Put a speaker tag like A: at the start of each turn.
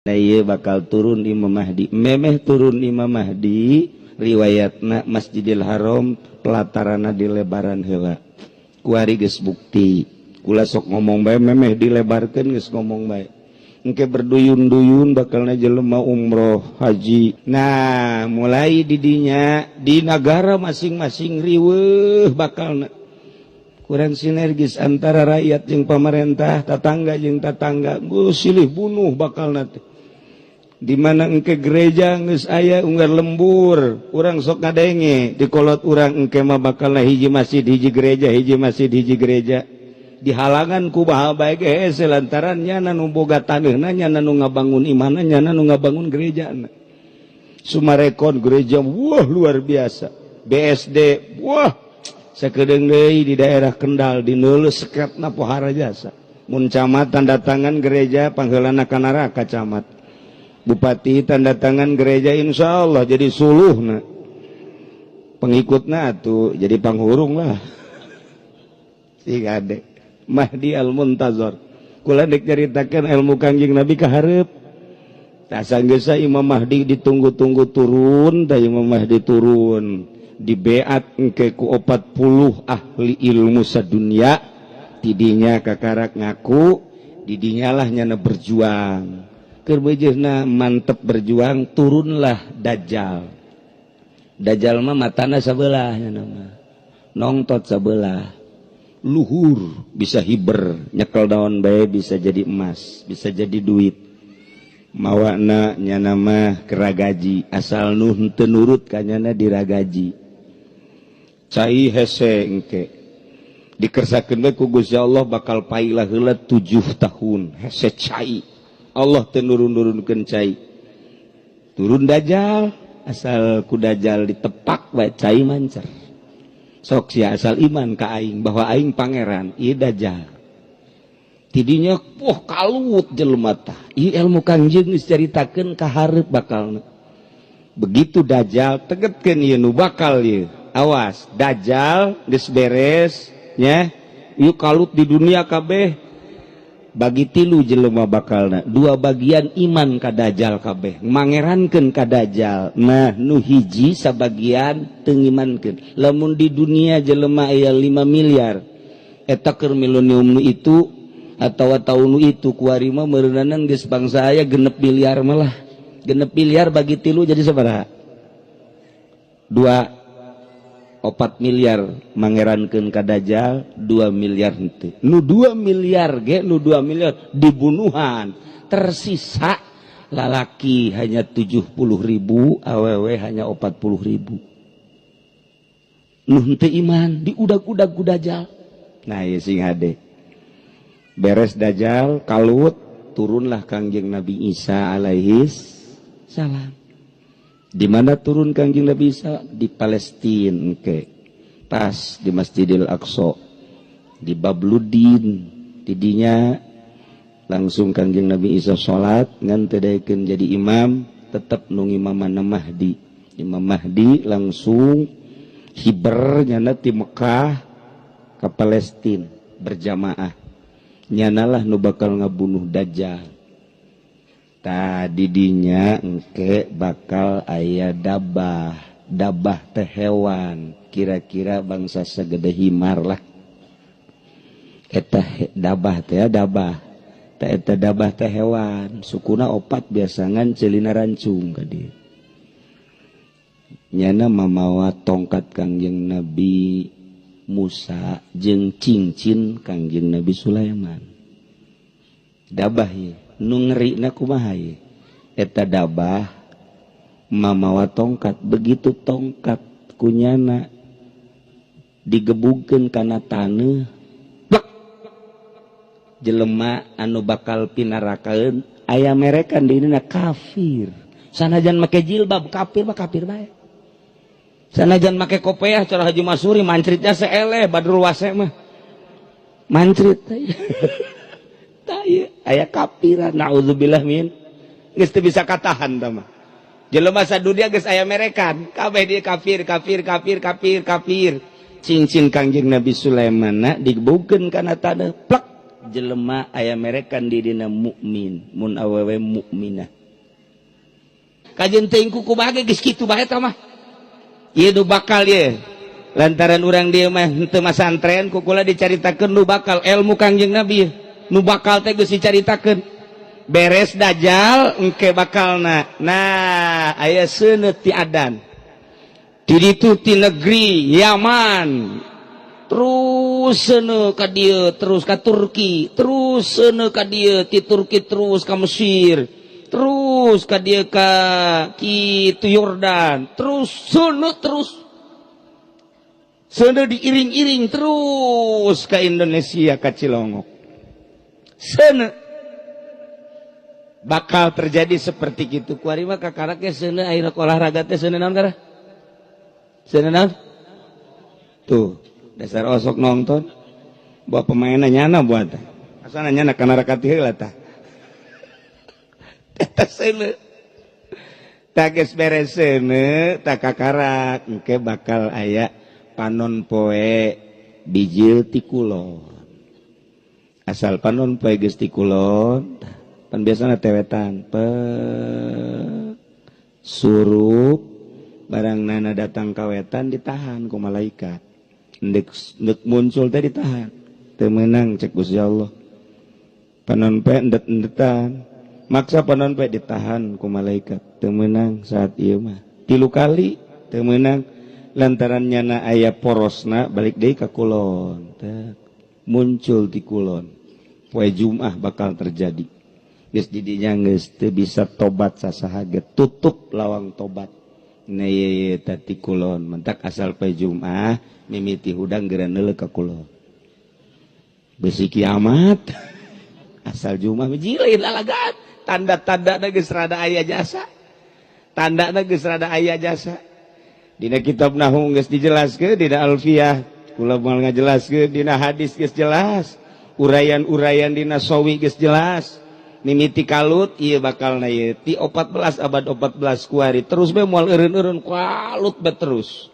A: Nah, ieu bakal turun Imam Mahdi. Memeh turun Imam Mahdi, riwayatna Masjidil Haram pelatarana dilebaran heula. Kuari geus bukti. Kula sok ngomong bae, memeh dilebarkeun geus ngomong bae. Engke berduyun-duyun bakalna jelema umroh haji. Nah, mulai didinya di negara masing-masing riweuh, bakalna kurang sinergis antara rakyat jeung pemerintah, tetangga jeung tetangga, silih bunuh bakal nanti. Di mana engke gereja geus aya unggar lembur, urang sok ngadenge di kolot urang, engke mah bakal hiji masjid hiji gereja, hiji masjid hiji gereja, dihalangan ku baha bae ge hese, lantaran nyana nu boga taneuhna, nyana nu ngabangun imahna, nyana nu ngabangun gerejana. Sumarekon gereja, wah, luar biasa. BSD, wah, sakedeung deui di daerah Kendal di neuleuh sekretna pohara jasa. Mun camat tanda tangan gereja, pangheulana ka neraka camat. Bupati tanda tangan gereja, insya Allah jadi suluhna, pengikutna tuh jadi panghurung lah. Si ade Mahdi Al Muntazor, kula dek nyaritakeun ilmu Kangjeng Nabi ka hareup. Tah, sanggeus Imam Mahdi ditunggu-tunggu turun, tah Imam Mahdi turun, dibeat engke ku 40 ahli ilmu sadunia. Tidinya kakarak ngaku, didinya lah nyana berjuang. Keur beujeuhna mantep berjuang, turunlah Dajjal. Dajjal mah matana sabelah, nyana mah nongtot sabelah luhur, bisa hiber, nyekel daun bae bisa jadi emas, bisa jadi duit. Mawana nyana mah keragaji, asal nu henteu nurut ka nyana diragaji. Cai hese engke dikersakeun we ku Gusti Allah, bakal pailah heula 7 tahun hese cai. Allah teu nurun-nurunkeun cai. Turun Dajjal, asal ku Dajjal ditepak bae cai mancer. Sok sia asal iman ka aing bahwa aing pangeran. Ieu Dajjal tidinya, wah, kalut jelema. Tah, ieu ilmu Kangjeng geus caritakeun ka hareup bakalna. Begitu Dajjal tegetkeun, ieu nu bakal ieu, awas. Dajjal geus beres nya, yuk kalut di dunia kabeh, bagi tilu jelema bakalna. Dua bagian iman ka Dajjal kabeh, mangerankeun ka Dajjal. Nah, nu hiji sabagian teu ngimankeun. Lamun di dunia jelema aya 5 miliar, eta keur milenium nu itu atawa tahun nu itu, kuari mah meureunanan geus bangsa aya 6 miliar. Malah 6 miliar bagi tilu jadi sabaraha? 2 4 miliar mangerankeun ka Dajjal, 2 miliar henteu. Nu 2 miliar ge, nu 2 miliar dibunuhan. Tersisa lalaki hanya 70 ribu, awewe hanya 40 ribu, nu henteu iman diudag-udag ku Dajjal. Nah, ieu sing hade. Beres Dajjal kalut, turunlah Kangjeng Nabi Isa alaihis salam. Di mana turun Kangjeng Nabi Isa? Di Palestina ke pas di Masjidil Aqsa, di Babludin. Tidinya langsung Kangjeng Nabi Isa salat, ngan teu daekeun jadi imam, tetep nu ngimamana Mahdi. Imam Mahdi langsung hiber nyana ti Mekah ke Palestina berjamaah. Nyanalah nu bakal ngabunuh Dajjal. Tadi dinya engke bakal aya dabah. Dabah teh hewan kira-kira bangsa segede himar lah eta dabah teh. Dabah teh eta, dabah teh hewan sukuna opat, biasangan celina rancung ka dieu. Nyana mamawa tongkat Kangjeng Nabi Musa jeung cincin Kangjeng Nabi Sulaiman. Dabah ye nu ngerina kumaha ye? Eta dabah mamawa tongkat, begitu tongkat kunyana digebugkeun kana taneuh, plek, jelema anu bakal pinarakaeun aya merekan di dina kafir. Sanajan make jilbab, kafir mah kafir bae. Sanajan make kopeah, cara Haji Masuri mancritnya seeleh Badrul Wase mah mancrit. Aya kapiran, naudzubillah min, geus teu bisa katahan. Tah mah jelema sadunia geus aya merekan kabeh dia kafir, kafir, kafir, kafir, kafir. Cincin Kangjeng Nabi Sulaiman digebugkeun kana taneuh, plek. Jelema aya merekan di dina mukmin, mun awewe mukminah. Kajen teuing kuku bage geus kitu bae eta mah. Ieu nu bakal ye. Lantaran urang dieu mah henteu masantren, ku kula dicaritakeun nu bakal ilmu Kangjeng Nabi. Nu bakal teh geus dicaritakeun. Beres Dajjal engke bakalna. Nah, aya seuneut ti Adan. Di ditu ti negeri Yaman. Terus seuneu ka dieu, terus ka Turki, terus seuneu ka dieu, ti Turki terus ka Mesir, terus ka dieu ka kitu Yordan, terus seuneu, terus seuneu diiring-iring terus ke Indonesia, ka Cilongok. Seuneu bakal terjadi seperti gitu. Kuari mah kakaraknya seuneu ayeuna olahraga teh seuneu naon kara? Seuneu naon? Tuh, dasar osok nonton. Buat pemainnya nyana buat. Asana nyana kana rakat heula tah. Eta seuneu. Tah geus beres seuneu, tah kakarak engke bakal aya panon poe bijil ti kulon. Asal panon poe geus ti kulon, pan biasana tewetan pe surup barang nana datang kawetan ditahan ku malaikat. Ndek ndek muncul teh ditahan. Teu meunang cek Gusti Allah. Panon poe endet-endetan. Maksa panon poe ditahan ku malaikat. Teu meunang saat ieu mah. Tilu kali teu meunang lantaran nyana aya porosna balik deui ka kulon. Teh muncul di kulon. Poe Jumat bakal terjadi. Geus didinya geus teu bisa tobat sasaha ge, tutup lawang tobat. Nah, ye tadi kulon mentak asal poe Jumat mimiti hudang geura neuleuh ka kulon. Besi kiamat asal Jumat jilin lalagan tanda-tanda geus rada aya jasa. Tanda geus rada aya jasa. Dina kitab nahwu geus dijelaskeun, dina alfiah kula moal ngajelaskeun, dina hadis geus jelas, uraian-uraian dina sawi geus jelas. Mimiti kalut ieu bakal na ieu ti 14 abad 14 kuari terus be moal eureun-eureun kalut be terus.